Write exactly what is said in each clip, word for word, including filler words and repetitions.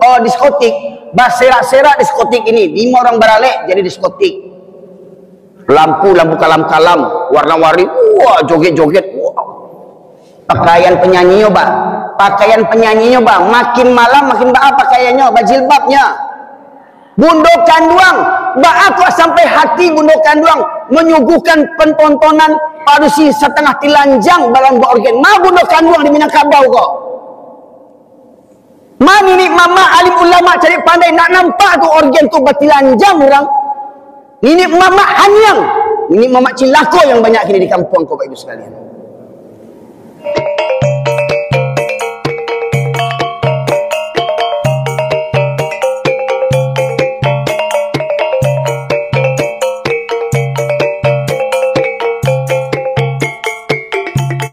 Oh, diskotik, baserak-serak diskotik ini, lima orang baralek jadi diskotik. Lampu, lampu kalam-kalam, warna-warni, wah, joget-joget, wah. Pakaian penyanyinya, bah. Pakaian penyanyinya, bah. Makin malam, makin baa pakaiannya, bajilbabnya. Bundo Kanduang, baa kok sampai hati Bundo Kanduang menyuguhkan pentontonan padusi satangah tilanjang balan baorgen. Ma Bundo Kanduang di Minangkabau ko? Ma niniak mamak alim ulama cadiak pandai, nak nampak tu orgen tu batilanjang urang. Niniak mamak haniang, niniak mamak cilako yang banyak kini di kampuang ko, Bapak Ibu sekalian.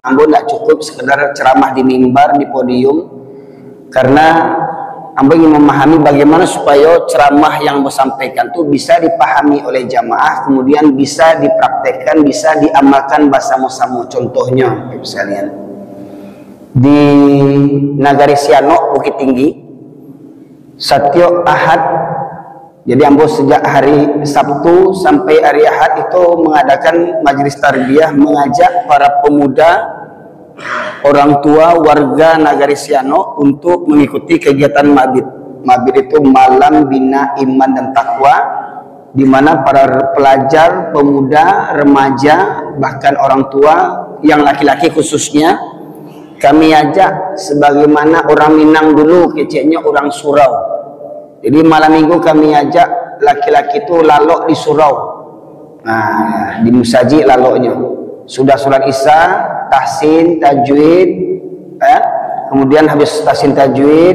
Ambo ndak cukup sekedar ceramah di mimbar, di podium, karena ambo ingin memahami bagaimana supaya ceramah yang ambo sampaikan tu bisa dipahami oleh jamaah, kemudian bisa dipraktekkan, bisa diamalkan basamo-samo. Contohnya, Bapak Ibu sekalian, di Nagari Sianok, Bukittinggi, satiok Ahad, jadi ambo sejak hari Sabtu sampai hari Ahad itu mengadakan majlis tarbiyah, mengajak para pemuda, orang tua, warga Nagari Sianok untuk mengikuti kegiatan Mabit. Mabit itu Malam Bina Iman dan Takwa, di mana para pelajar, pemuda, remaja, bahkan orang tua, yang laki-laki khususnya, kami ajak sebagaimana orang Minang dulu, keceknya orang surau. Jadi, malam minggu kami ajak laki-laki tu lalok di surau. Nah, di musajik laloknyo. Sudah sholat Isya, tahsin, tajwid, eh, kemudian habis tahsin tajwid,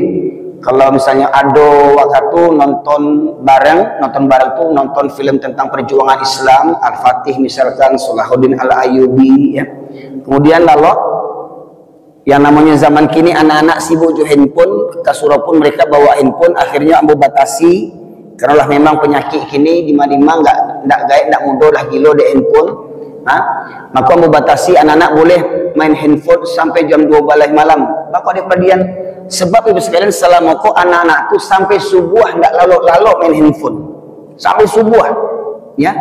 kalau misalnya ado waktu nonton bareng, nonton bareng tu nonton film tentang perjuangan Islam, Al-Fatih misalkan, Salahuddin Al-Ayyubi, ya. Kemudian lalok, yang namanya zaman kini, anak-anak sibuk jo handphone, ka surau pun mereka bawa handphone, akhirnya ambo batasi, karena lah memang penyakit kini, dima-dima nggak, ndak gaek, ndak mudo lah gilo dek handphone. Ha? Maka ambo batasi, anak-anak boleh main handphone sampai jam dua belas malam. Bako dek padian, sebab ibu sekalian, salamo ko anak-anak tu sampai subuah ndak lalok-lalok main handphone. Sampai subuah. Ya.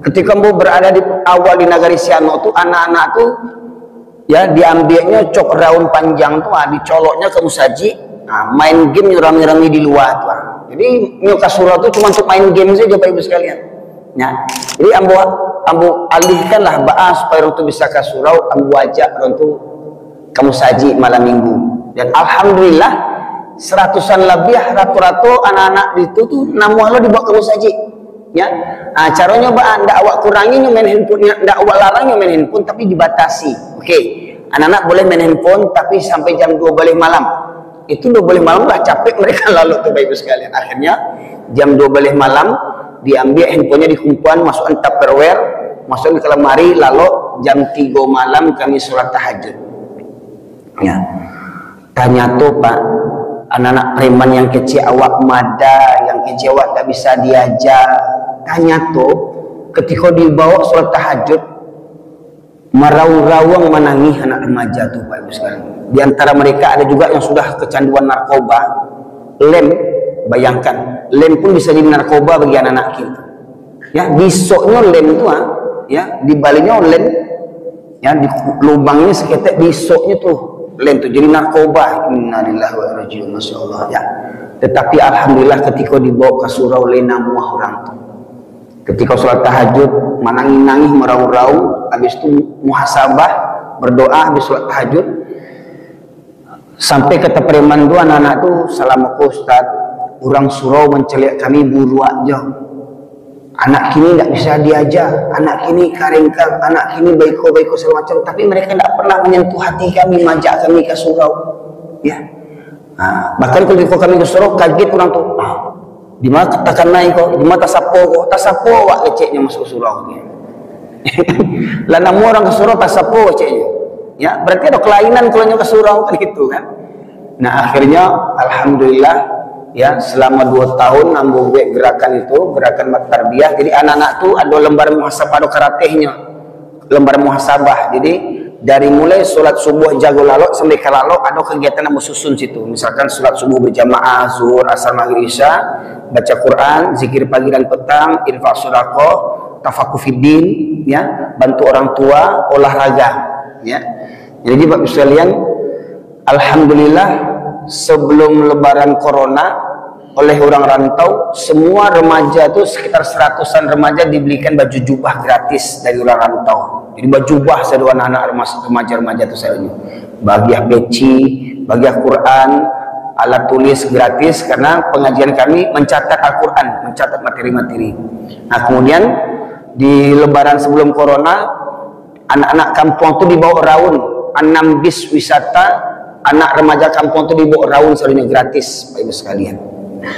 Ketika ambo berada di awal di Nagari Sianok tu, anak-anak tu ya, diambiaknyo cok raun panjang tu, ah, dicoloknyo ka musajik, ah, main game nyo rami-rami di lua tu, ah. Jadi, nyo ka surau tu cuma untuk main game saja, Bapak Ibu sekalian. Ya. Jadi, ambo, ambo alihkanlah baa supaya urang tu bisa ka surau, ambo ajak urang tu ka musajik malam minggu. Dan alhamdulillah, seratusan labiah rato-rato anak-anak itu tu namuah lo dibawa ka musajik. Ya. Ah, caronyo baa, ndak awak kurangi nyo main handphone, ndak awak larang nyo main handphone, tapi dibatasi. Oke. Anak-anak boleh main handphone, tapi sampai jam dua belas malam. Itu dua belas malam lah capek mereka lalok tu, Bapak Ibu sekalian. Akhirnya, jam dua belas malam, diambiak handphonenya, dikumpuan, masukan Tupperware, masukan ka lamari, lalok jam tigo malam kami sholat tahajud. Ya. Tanyato, Pak, anak-anak preman yang kecek awak mada, yang kecek awak tak bisa diaja. Tanyato, ketika dibawa sholat tahajud, maraung-raung manangih anak remaja tu, Pak Ibu sekalian. Di antara mereka ada juga yang sudah kecanduan narkoba, lem, bayangkan, lem pun bisa jadi narkoba bagi anak-anak kita. Ya, disoknyo lem tu, ah, ya, dibalinyo lem, ya, di lubangnya seketek, disoknyo tu lem tu jadi narkoba. Innalillahi wa inna ilaihi rajiun, masya Allah, ya. Tetapi alhamdulillah, ketika dibawa ke surau, lai namuah orang tu. Ketika sholat tahajud, manangih-nangih, meraung-raung, habis tu muhasabah, berdoa habis sholat tahajud. Sampai kata preman tu, anak-anak tu, "Salamo ko, Ustaz, urang surau mancaliak kami buruak jo. Anak kini ndak bisa diaja, anak kini karengkang, anak kini baiko-baiko segala macam, tapi mereka ndak pernah menyentuh hati kami, majak kami ka surau." Ya. Ha, bahkan ketika kami ka surau, kaget urang tu. "Ah, di ma takanai ko? Di ma tasapo ko?" "Tasapo awak," keceknyo, "masuk surau." Lah namuah urang ka surau, tasapo keceknyo. Ya, berarti ada kelainan kalau nyo ka surau kan gitu kan. Nah, akhirnya alhamdulillah, ya, selama dua tahun ambo buat gerakan itu, gerakan tarbiyah. Jadi anak-anak tu ada lembar muhasabah, ada karatehnyo. Lembar muhasabah. Jadi Dari mulai solat subuh jago lalok sampai ka lalok, ado kagiatan nan basusun situ. Misalkan solat subuh berjamaah, zuhur, asar, maghrib, isya, baca Quran, zikir pagi dan petang, infak, sedekah, tafakuh fiddin, ya, bantu orang tua, olahraga, ya. Jadi, Bapak Ibu sekalian, alhamdulillah, sebelum lebaran corona, oleh orang rantau, semua remaja tu, sekitar seratusan remaja, dibelikan baju jubah gratis dari orang rantau. Jadi bajubah sadolah anak-anak remaja-remaja tu sadonyo. Bagiah peci, bagiah Quran, alat tulis gratis, karena pengajian kami mencatat Al-Quran, mencatat materi-materi. Nah, kemudian di lebaran sebelum corona, anak-anak kampuang tu dibawa raun, anam bis wisata, anak remaja kampuang tu dibawa raun sadonyo gratis, Bapak Ibu sekalian.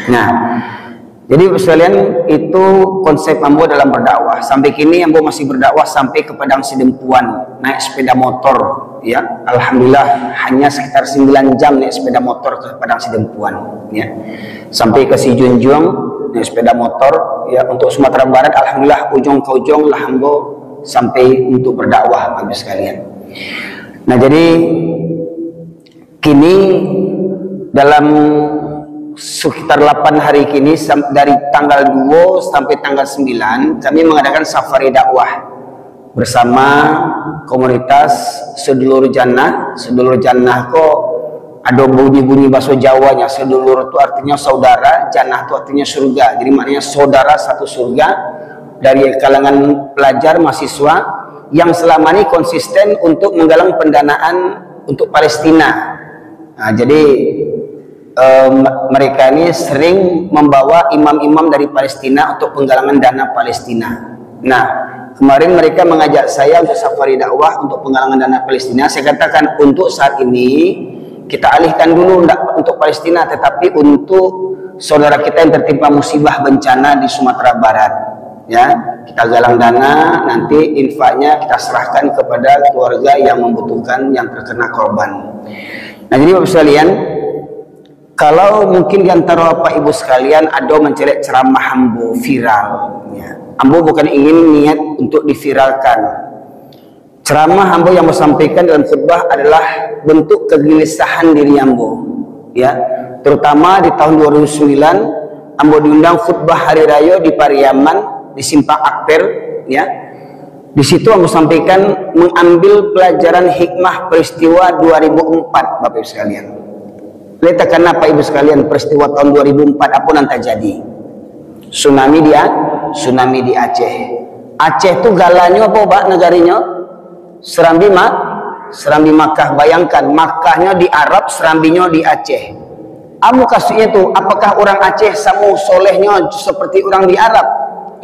Nah, jadi Bapak Ibu sekalian, itu konsep ambo dalam berdakwah. Sampai kini ambo masih berdakwah sampai ke Padang Sidempuan, naik sepeda motor, ya. Alhamdulillah, hanya sekitar sembilan jam naik sepeda motor ke Padang Sidempuan, ya. Sampai ke Sijunjuang naik sepeda motor, ya. Untuk Sumatera Barat, alhamdulillah, ujung ke ujung lah ambo sampai untuk berdakwah, Bapak Ibu sekalian. Nah, jadi kini dalam sekitar lapan hari kini, sam-, dari tanggal dua sampai tanggal sembilan, kami mengadakan safari dakwah bersama komunitas Sedulur Jannah. Sedulur Jannah ko ado bunyi-bunyi bahaso Jawanya. Sedulur tu artinyo saudara, jannah tu artinyo surga. Jadi maknanya saudara satu surga, dari kalangan pelajar mahasiswa yang selama ini konsisten untuk menggalang pendanaan untuk Palestina. Nah, jadi, em, mereka ini sering membawa imam-imam dari Palestina untuk penggalangan dana Palestina. Nah, kemarin mereka mengajak saya untuk safari dakwah untuk penggalangan dana Palestina. Saya katakan, untuk saat ini kita alihkan dulu, ndak untuk Palestina, tetapi untuk saudara kita yang tertimpa musibah bencana di Sumatera Barat. Ya, kita galang dana, nanti infaknya kita serahkan kepada keluarga yang membutuhkan, yang terkena korban. Nah, jadi Bapak sekalian, kalau mungkin di antara Bapak Ibu sekalian ado mancaliak ceramah ambo viral, ya. Ambo bukan ingin niat untuk diviralkan. Ceramah ambo yang ambo sampaikan dalam khutbah adalah bentuk kegelisahan diri ambo, ya. Terutama di tahun dua ribu sembilan, ambo diundang khutbah hari rayo di Pariaman, di Simpang Ampel, ya. Di situ ambo sampaikan mengambil pelajaran hikmah peristiwa dua ribu empat, Bapak Ibu sekalian. Lai takana, Bapak Ibu sekalian, peristiwa tahun dua ribu empat apo nan tajadi? Tsunami di A-, tsunami di Aceh. Aceh tu galanyo apo, Pak, nagarinyo? Serambi Ma-, Serambi Makkah. Bayangkan, Makkahnyo di Arab, Serambinyo di Aceh. Apo mukasuiknyo tu? Apakah urang Aceh samo solehnyo seperti urang di Arab?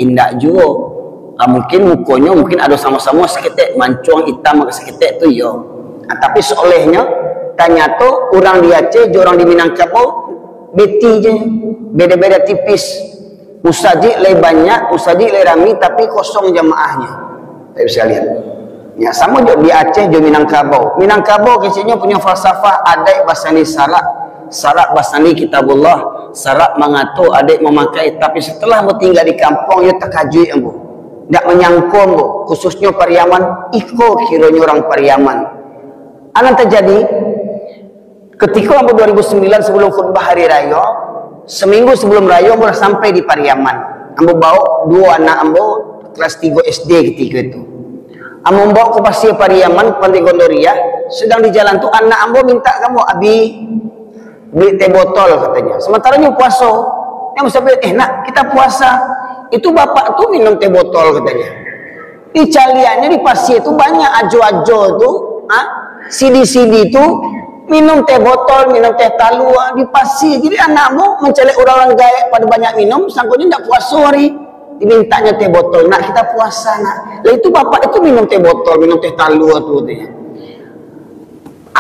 Indak juo. Ah, mungkin mukonyo mungkin ado samo-samo saketek, mancuang itam saketek tu, iyo. Ah, tapi solehnyo, tanyato urang di Aceh jo urang di Minangkabau beti je, beda-beda tipis. Musajik lai banyak, musajik lai rami, tapi kosong jamaahnyo. Bapak Ibu sekalian. Ya, samo jo di Aceh jo Minangkabau. Minangkabau keceknyo punyo falsafah, adaik basandi sarak, sarak basandi Kitabullah, sarak mangato, adaik mamakai. Tapi setelah ambo tingga di kampuang, iyo takajuik ambo. Ndak manyangko ambo, khususnyo Pariaman, iko kironyo urang Pariaman. A nan tajadi, Ketiko ambo dua ribu sembilan sebelum khutbah hari rayo, seminggu sebelum rayo ambo lah sampai di Pariaman. Ambo baok duo anak ambo kelas tigo S D ketiko itu. Ambo baok ka pasia Pariaman, Pantai Gondoriah, sadang di jalan tu anak ambo mintak ka ambo, "Abi, beli teh botol," katonyo. Samantaro nyo puaso. Nyo ambo sampaikan, "Eh, Nak, kita puasa." Itu bapak tu minum teh botol, katonyo. Di caliaknyo di pasia tu banyak ajo-ajo tu, ha? Sidi-sidi tu minum teh botol, minum teh talua di pasia. Jadi anak ambo mancaliak urang-urang gaek pado banyak minum, sangkonyo ndak puaso hari. Dimintaknyo teh botol, "Nak, kita puasa, Nak." Lah itu bapak itu minum teh botol, minum teh talua tu, katanya.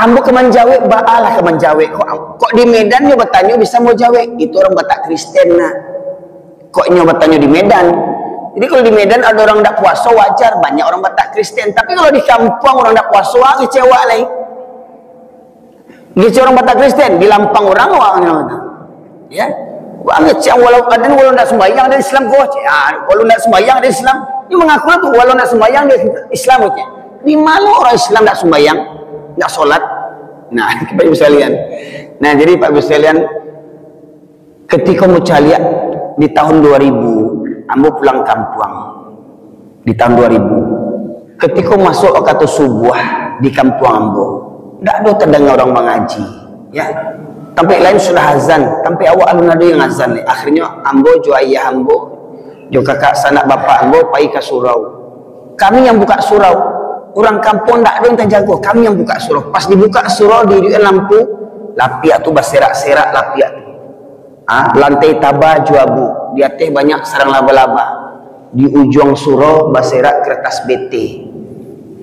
Ambo ka manjawek, baalah ka manjawek. Kok, kok di Medan nyo batanyo bisa ambo jawek? Itu urang Batak Kristen, Nak. Kok inyo batanyo di Medan. Jadi kalau di Medan ado urang ndak puaso, wajar, banyak urang Batak Kristen. Tapi kalau di kampuang urang ndak puaso, wah, kecewa lai. Kecewa urang Batak Kristen, di lampang urang awak nyo. Ya. Wah, kecewa, walau ado, walau ndak sembayang ado Islam ko. Ah, walau ndak sembayang ado Islam. Ini mengaku tu walau ndak sembayang ado Islam ko. Di ma lo urang Islam ndak sumbayang, ndak solat? Nah, Bapak Ibu sekalian. Nah, jadi Bapak Ibu sekalian, katiko ambo caliak di tahun dua ribu, ambo pulang kampuang di tahun dua ribu. Katiko masuak wakatu subuah di kampuang ambo, ndak ado tadanga urang mangaji, ya. Tampek lain sudah azan, tampek awak alun ado yang azan lai. Akhirnyo ambo jo ayah ambo, jo kakak sanak bapak ambo pai ka surau. Kami yang buka surau. Urang kampuang ndak ado yang tajago, kami yang buka surau. Pas dibuka surau, diiduikan lampu, lapiak tu baserak-serak lapiak tu. Ah, lantai taba jo abu, di ateh banyak sarang laba-laba. Di ujuang surau baserak karatas B T.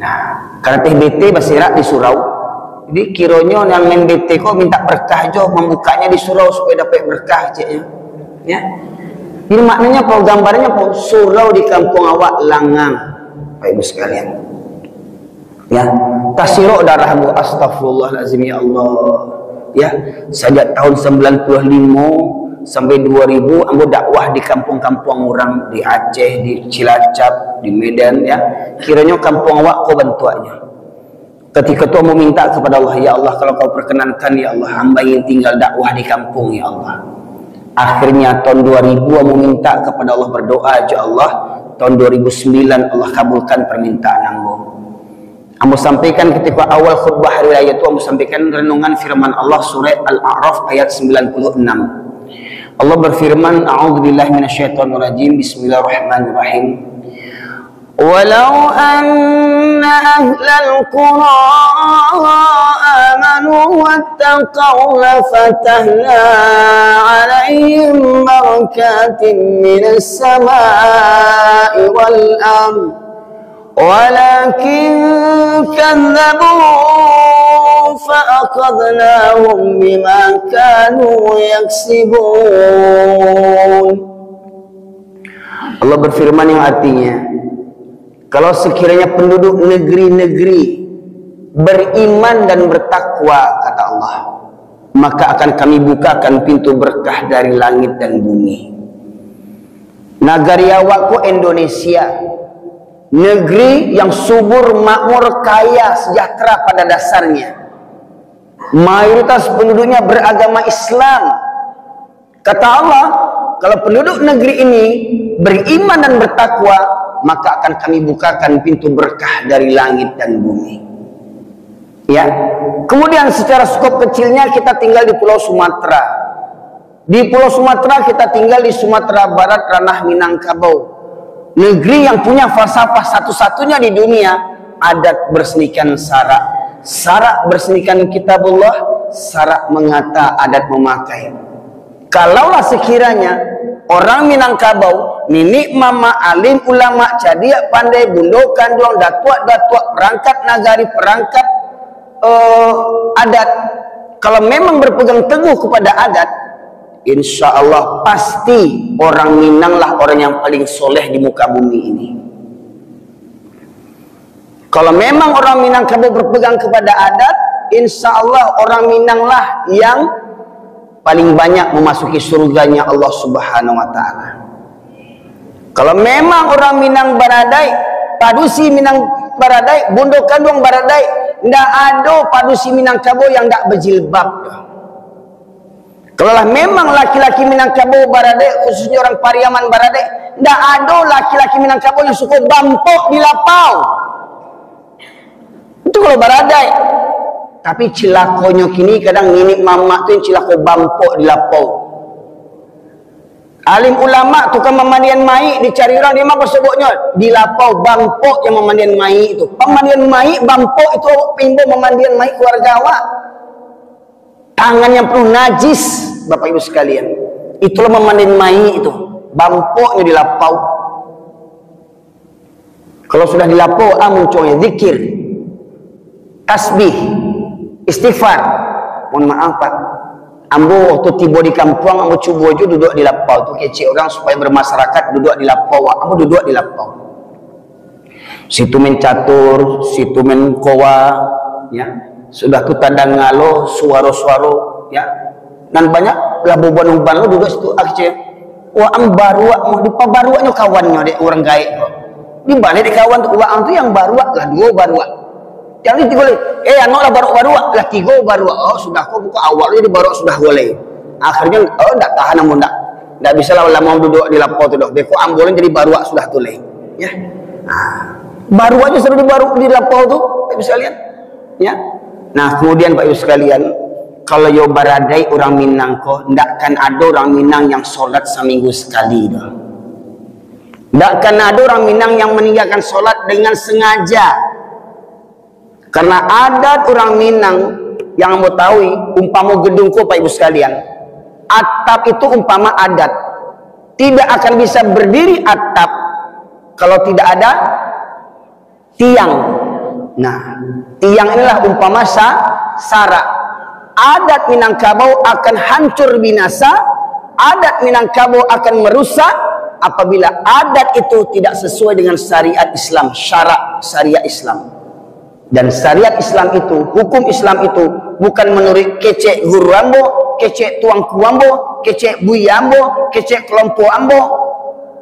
Nah, karatas B T baserak di surau. Jadi kironyo nan main B T ko minta berkah jo, mambukaknyo di surau supayo dapek berkah, ceknyo. Ya. Jadi maknanyo apo? Gambarannyo apo? Surau di kampuang awak langang, Bapak Ibu sekalian. Ya, tasirok darah ambo, astagfirullahalazim, ya Allah. Ya, sajak tahun sembilan puluh lima sampai dua ribu, ambo dakwah di kampuang-kampuang urang, di Aceh, di Cilacap, di Medan, ya. Kironyo kampuang awak ko bantuaknyo. Katiko tu ambo minta kepada Allah, "Ya Allah, kalau Kau perkenankan, ya Allah, hamba ingin tinggal dakwah di kampung, ya Allah." Akhirnya tahun dua ribu ambo minta kepada Allah, berdoa jo Allah. Tahun dua ribu sembilan Allah kabulkan permintaan ambo. Ambo sampaikan ketika awal khutbah hari raya tu, ambo sampaikan renungan firman Allah, surah Al-A'raf ayat sembilan puluh enam. Allah berfirman, "A'udzubillahi minasyaitonirrajim. Bismillahirrahmanirrahim. Walau anna ahlal qura amanu wattaqau lafatahna alaihim barakatim minas sama'i wal ardh." Walakin kadzabu fa akhadnahum bima kanu yaksibun. Allah berfirman yang artinya, kalau sekiranya penduduk negeri-negeri beriman dan bertakwa, kata Allah, maka akan Kami bukakan pintu berkah dari langit dan bumi. Nagari awak ko Indonesia, negeri yang subur, makmur, kaya, sejahtera pada dasarnya. Mayoritas penduduknya beragama Islam. Kata Allah, kalau penduduk negeri ini beriman dan bertakwa, maka akan Kami bukakan pintu berkah dari langit dan bumi. Ya. Kemudian secara skop kecilnya kita tinggal di Pulau Sumatera. Di Pulau Sumatera kita tinggal di Sumatera Barat, ranah Minangkabau. Negeri yang punya falsafah satu-satunya di dunia, adat bersenikan sarak. Sarak bersenikan kitabullah, sarak mengata adat memakai. Kalaulah sekiranya orang Minangkabau, niniak mamak, alim ulama, cadiak pandai, bundo kanduang, datuak-datuak, perangkat nagari, perangkat, eh, adat, kalau memang berpegang teguh kepada adat, insya Allah pasti orang Minang lah orang yang paling soleh di muka bumi ini. Kalau memang orang Minangkabau berpegang kepada adat, insya Allah orang Minang lah yang paling banyak memasuki surganya Allah Subhanahu wa Ta'ala. Kalau memang orang Minang Baradaik, padusi Minang Baradaik, bundo kanduang Baradaik, ndak ado padusi Minangkabau yang ndak bajilbab. Kalau lah memang laki-laki Minangkabau Baradaik, khususnya orang Pariaman Baradaik, ndak ado laki-laki Minangkabau yang suko bampok di lapau. Itu kalau Baradaik. Tapi cilakonyo kini kadang niniak mamak tu yang cilako bampok di lapau. Alim ulama, tukang mamandian mayik dicari urang, di ma pasoboknyo? Di lapau, bampok yang mamandian mayik tu. Pamandian mayik, bampok itu awak paimbau mamandian mayik keluarga awak. Tangan yang penuh najis, Bapak Ibu sekalian. Itulah mamandian mayik itu. Bampoknyo di lapau. Kalau sudah di lapau, ah, muncuangnyo zikir, tasbih, istighfar. Mohon maaf, Pak. Ambo waktu tibo di kampuang, ambo cubo jo duduak di lapau tu, kecek urang supaya bermasyarakat duduak di lapau, Pak. Ambo duduak di lapau. Situ main catur, situ main koa, ya. Sudah tu tadanga lo suaro-suaro, ya. Nan banyak lah buban-buban lo duduak situ, ah, kecek. Wah, am baruak, mau dipabaruaknyo kawannyo dek urang gaek ko. Dibaliak dek kawan tu, urang tu yang baruak lah, duo baruak. Yang ni tigo lai. Eh, anok lah baruak-baruak, lah tigo baruak. Oh, sudah ko buka awak jadi baruak sudah ko lai. Akhirnyo, oh, ndak tahan ambo ndak. Ndak bisa lah lamo duduak di lapau tu doh. Beko ambo ni jadi baruak sudah tu lai. Ya. Nah, baruak aja sudah di baruak di lapau tu, Bapak Ibu sekalian. Ya. Nah, kemudian Bapak Ibu sekalian, kalau yo baradaik urang Minang ko, ndak akan ado urang Minang yang solat saminggu sakali doh. Ndak akan ado urang Minang yang maninggakan solat dengan sengaja. Karena adat urang Minang yang ambo tahu, umpamo gedung ko, Bapak Ibu sekalian, atap itu umpama adat. Tidak akan bisa berdiri atap kalau tidak ada tiang. Nah, tiang inilah umpama sa-, sarak. Adat Minangkabau akan hancur binasa, adat Minangkabau akan merusak apabila adat itu tidak sesuai dengan syariat Islam, syarak syariat Islam. Dan syariat Islam itu, hukum Islam itu bukan menurut kecek guru ambo, kecek tuanku ambo, kecek buya ambo, kecek kelompok ambo.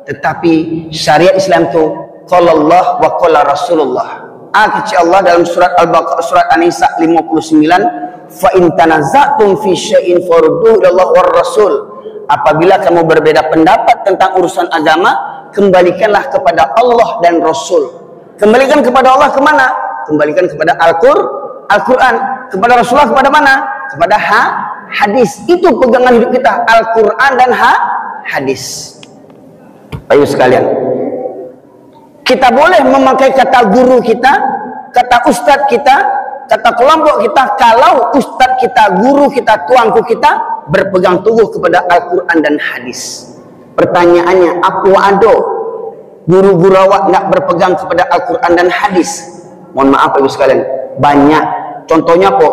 Tetapi syariat Islam tu qala Allah wa qala Rasulullah. Ah, kecek Allah dalam surat Al-Baqarah, surat An-Nisa lima puluh sembilan, "Fa in tanaza'tum fi syai'in farudduhu ila Allah war Rasul." Apabila kamu berbeda pendapat tentang urusan agama, kembalikanlah kepada Allah dan Rasul. Kembalikan kepada Allah ke mana? Kembalikan kepada Al-Qur-, Al-Quran. Kepada Rasulullah kepada mana? Kepada ha-, hadis. Itu pegangan hidup kita, Al-Quran dan ha-, hadis. Ayo sekalian. Kita boleh memakai kata guru kita, kata ustadz kita, kata kelompok kita, kalau ustadz kita, guru kita, tuanku kita berpegang teguh kepada Al-Quran dan hadis. Pertanyaannya, apo ado guru-guru awak ndak berpegang kepada Al-Quran dan hadis? Mohon maaf, Bapak Ibu sekalian, banyak. Contohnya apo?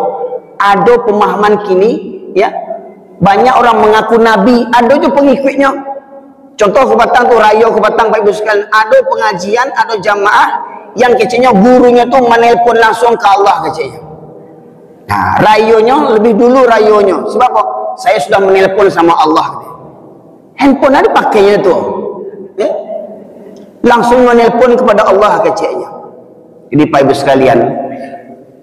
Ado pemahaman kini, ya, banyak orang mengaku nabi, ado jo pengikutnya. Contoh, Kupatang tu, rayo Kupatang, Bapak Ibu sekalian, ado pengajian, ado jamaah yang keceknyo gurunyo tu manelpon langsung ka Allah keceknyo. Nah, rayonyo lebih dulu rayonyo. Sebab apo? Saya sudah menelpon sama Allah, katanya. Handphone ado pakainya tu. Ya? Langsung menelpon kepada Allah keceknya. Jadi, Bapak Ibu sekalian,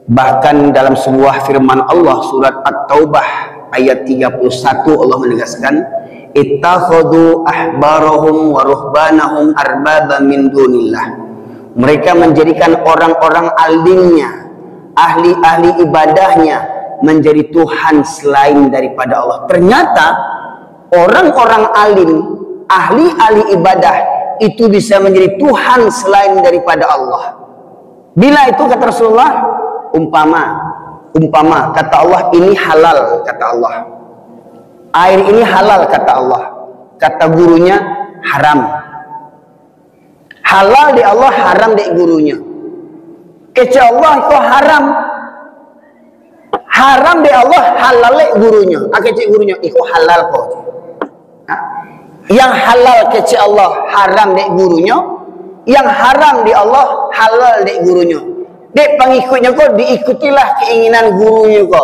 bahkan dalam sebuah firman Allah, surat At-Taubah ayat tiga puluh satu, Allah menegaskan, "Ittakhadhu ahbarahum wa ruhbanahum arbaba min dunillah." Mereka menjadikan orang-orang alimnya, ahli-ahli ibadahnya menjadi Tuhan selain daripada Allah. Ternyata orang-orang alim, ahli-ahli ibadah itu bisa menjadi Tuhan selain daripada Allah. Bila itu kata Rasulullah, umpama, umpama, kata Allah, "Ini halal," kata Allah. "Air ini halal," kata Allah. Kata gurunya, "Haram." Halal dek Allah, haram dek gurunyo. Kecek Allah, iko haram. Haram dek Allah, halal dek gurunyo. Ah, kecek gurunyo, iko halal ko. Ha? Yang halal kecek Allah, haram dek gurunyo. Yang haram dek Allah, halal dek gurunyo. Dek pangikutnyo ko, diikutilah keinginan gurunyo ko.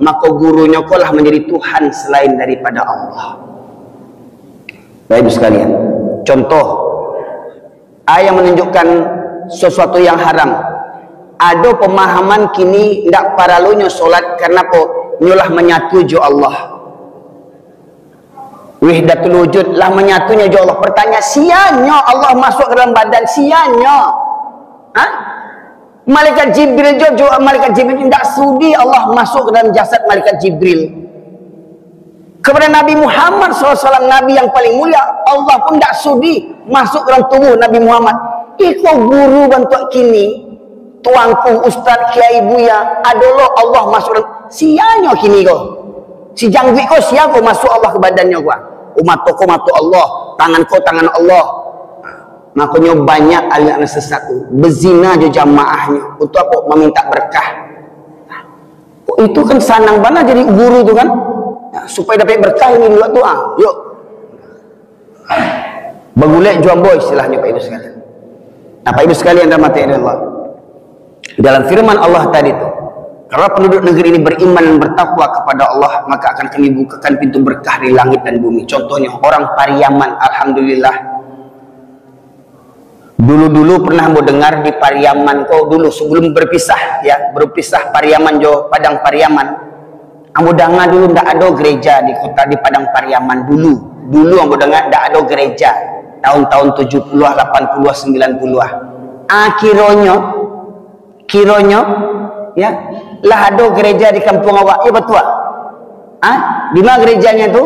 Mako gurunyo ko lah menjadi Tuhan selain daripada Allah. Bapak Ibu sekalian, contoh, a, yang menunjukkan sesuatu yang haram. Ado pemahaman kini ndak paralunyo solat, karena apo? Nyo lah manyatu jo Allah. Wahdatul wujud, lah manyatunyo jo Allah. Pertanyaan, sianyo Allah masuk ke dalam badan, sianyo? Ha? Malaikat Jibril jo, jo, Malaikat Jibril indak sudi Allah masuk ke dalam jasad Malaikat Jibril. Kepada Nabi Muhammad sallallahu alaihi wasallam, Nabi yang paling mulia, Allah pun indak sudi masuk ke dalam tubuh Nabi Muhammad. Iko guru bantuak kini, tuanku, ustaz, kiai, buya, ado lo Allah masuk dalam, sianyo kini ko? Si jangguik ko sia ko masuk Allah ke badannyo ko? Oh, mato ko mato Allah, tangan ko tangan Allah. Makonyo banyak anak-anak sesat tu bezina jo jamaahnyo. Untuk apo? Maminta berkah. Kok itu kan sanang bana jadi guru tu kan? Ya, supaya dapat berkah ini juga tu, ah. Yuk. Bagulek jo ambo istilahnyo, Pak Ibu sekalian. Nah, Pak Ibu sekalian rahmati Allah. Dalam firman Allah tadi tu, kalau penduduk negeri ini beriman dan bertakwa kepada Allah, maka akan kami bukakan pintu berkah di langit dan bumi. Contohnya, orang Pariaman, alhamdulillah, Dulu-dulu pernah ambo dengar di Pariaman ko dulu, sebelum berpisah, ya, berpisah Pariaman jo Padang Pariaman. Ambo danga dulu ndak ado gereja di kota, di Padang Pariaman dulu. Dulu ambo danga ndak ado gereja. Tahun-tahun tujuh puluh, lapan puluh, sembilan puluh. Akhironyo, kironyo, ya, lah ado gereja di kampuang awak. Ya, betul? Ah, di mana gerejanya tu?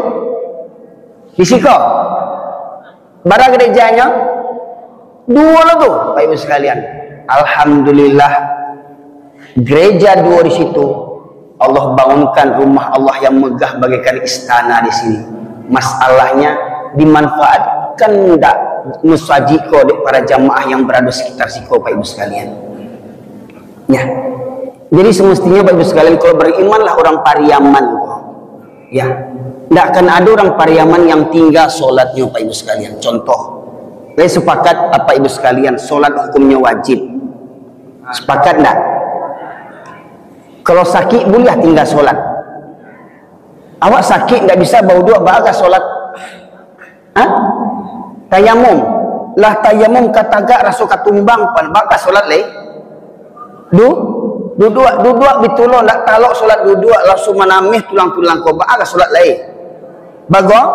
Di siko. Bara gerejanyo? Duo lo tu, Bapak Ibu sekalian. Alhamdulillah, gereja duo di situ, Allah bangunkan rumah Allah yang megah bagaikan istana di sini. Masalahnya, dimanfaatkan ndak musajik ko dek para jamaah yang berada sekitar siko, Bapak Ibu sekalian? Ya. Jadi semestinya, Bapak Ibu sekalian, kalau berimanlah orang Pariaman ko. Ya. Ndak akan ada orang Pariaman yang tinggal sholatnya, Bapak Ibu sekalian. Contoh, saya sepakat, Bapak Ibu sekalian, sholat hukumnya wajib. Sepakat ndak? Kalau sakit, boleh tinggal sholat. Awak sakit, ndak bisa bauduak, baa ka sholat? Hah? Tayamum. Lah tayamum ka tagak, raso ka tumbang, pan baa ka sholat lai? Du-, duduak, duduak bitulo, ndak talok sholat duduak, langsung manameh tulang-tulang ko, baa ka sholat lai? Bago-,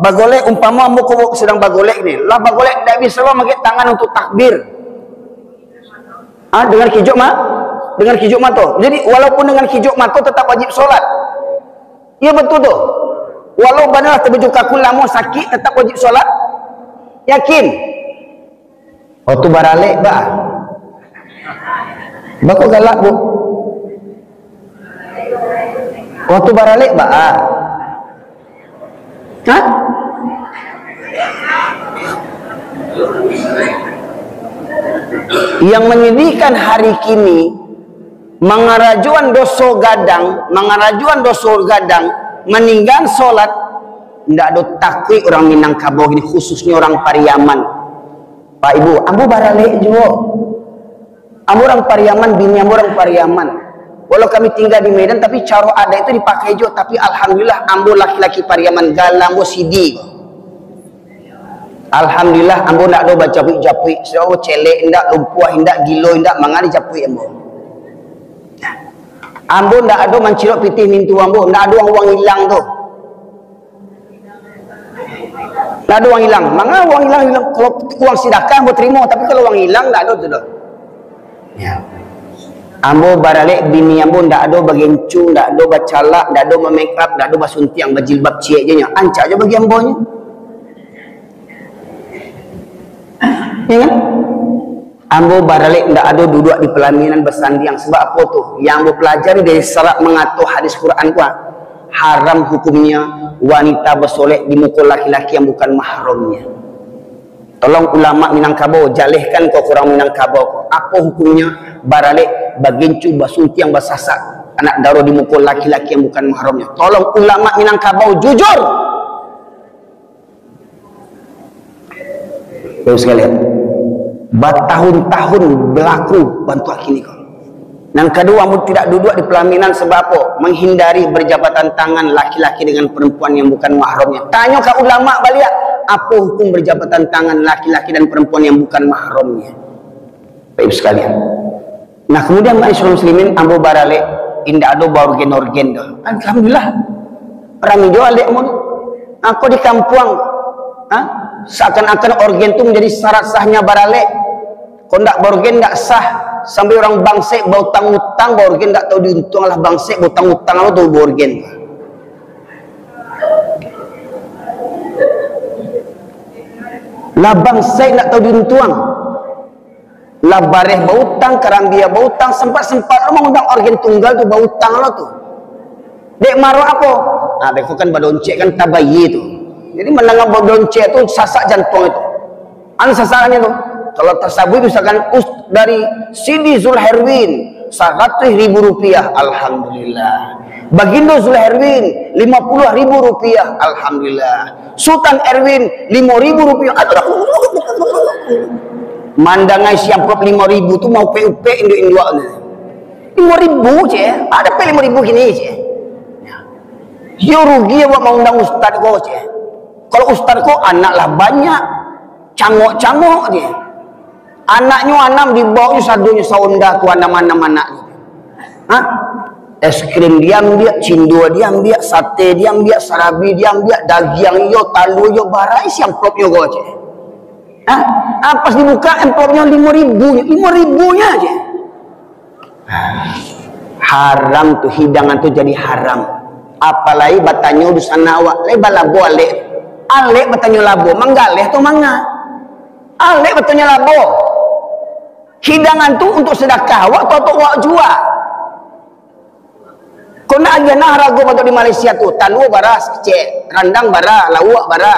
bagolek, umpamo ambo ko sadang bagolek ni, lah bagolek ndak bisa lo mangangkek tangan untuk takbir. Ah, dengan kijok ma-, dengan kijok mato. Jadi, walaupun dengan kijok mato tetap wajib sholat. Iya, betul tu. Walau bana lah tabaju kaku lamo sakik, tetap wajib sholat. Yakin? Waktu baralek, ba. Bako galak, Bu. Waktu baralek, ba. Hah? Yang menyedihkan hari kini, mangarajoan doso gadang, mangarajoan doso gadang, maninggaan sholat, ndak ado takuik orang Minangkabau gini, khususnya orang Pariaman. Pak Ibu, ambo baralek juo. Ambo urang Pariaman, bini ambo urang Pariaman. Walau kami tingga di Medan, tapi caro adaik tu dipakai juo. Tapi alhamdulillah, ambo laki-laki Pariaman, gala ambo Sidi. Alhamdulillah, ambo ndak ado bajapuik-japuik. Sia celek indak, lumpuah indak, gilo indak, manga dijapuik ambo. Ambo ndak ado mancirok pitih mintu ambo, ndak ado uang-uang ilang tu. Ndak ado uang ilang. Manga uang ilang, ilang? Kalau uang sidakah, ambo tarimo, tapi kalau uang ilang, ndak ado tu doh. Ya. Ambo baralek, bini ambo ndak ado bagencu, ndak ado bacalak, ndak ado mamake up, ndak ado basuntiang, bajilbab ciek je nyo. Rancak je bagi ambo nyo. Ya kan? Ambo baralek ndak ado duduak di palaminan basandiang. Sabab apo tu? Yang ambo palajari dari syarat mangato hadis Quran tu, ah, haram hukumnya wanita basolek di muko laki-laki yang bukan mahramnya. Tolong ulama Minangkabau, jalehkan ko ka urang Minangkabau ko. Apo hukumnya baralek bagincu, basuntiang, basasak anak daro di muko laki-laki yang bukan mahramnya? Tolong ulama Minangkabau jujur. Bapak sekalian, batahun-tahun balaku bantuak kini ko. Nan kaduo, ambo tidak duduak di palaminan sabab apo? Manghindari berjabatan tangan laki-laki dengan perempuan yang bukan mahramnya. Tanyo ka ulama baliak, apo hukum berjabatan tangan laki-laki dan perempuan yang bukan mahramnya? Bapak Ibu sekalian. Nah, kemudian, ma'asyiral muslimin, ambo baralek, indak ado baorgen-orgen doh. Alhamdulillah. Rami juo alek mun. Ako di kampuang, ha? Seakan-akan orgen tu menjadi syarat sahnya baralek. Kok ndak baorgen, ndak sah. Sampai urang bangsek bautang-utang, baorgen ndak tahu diuntuang lah, bangsek bautang-utang lo tu baorgen. Lah bangsek ndak tahu diuntuang. Lah bareh bautang, karambia bautang, sempat-sempat lo mangundang orgen tunggal tu, bautang lo tu. Dek maro apo? Nah, beko kan badoncek kan tabayie tu. Jadi mandanga badoncek tu sasak jantuang itu. Anu sasakannyo tu. Kalau tasabui misalkan us-, dari Sidi Zulherwin, saratus ribu rupiah, alhamdulillah. Bagindo Zulherwin, lima puluh ribu rupiah, alhamdulillah. Sutan Erwin, limo ribu rupiah. Mandangai si amplop limo ribu tu, maupek-upek induak-induak tu. Limo ribu, ceh. Ado pe limo ribu kini, ceh. Yo rugi awak maundang ustad ko, ceh. Kalau ustad ko anak lah banyak, cangok-cangok, ceh. Anaknyo anam, dibaonyo sadonyo saonda tu, anam-anam anaknyo. Hah? Es krim diambiak, cindua diambiak, sate diambiak, sarabi diambiak, dagiang iyo, talua iyo, bara isi amplopnyo ko, cek. Hah? Ah, pas dibuka amplopnyo, limo ribu, limo ribunyo aja. Haram tu, hidangan tu jadi haram. Apalagi batanyo dunsanak awak, "Lai balabo alek?" Alek batanyo labo, manggaleh atau manga? Alek batanyo labo. Hidangan tu untuk sedekah awak atau untuk awak jua? Kau nak agiah nah harago bantuak di Malaysia tu, talua bara, cek, randang bara, lauak bara,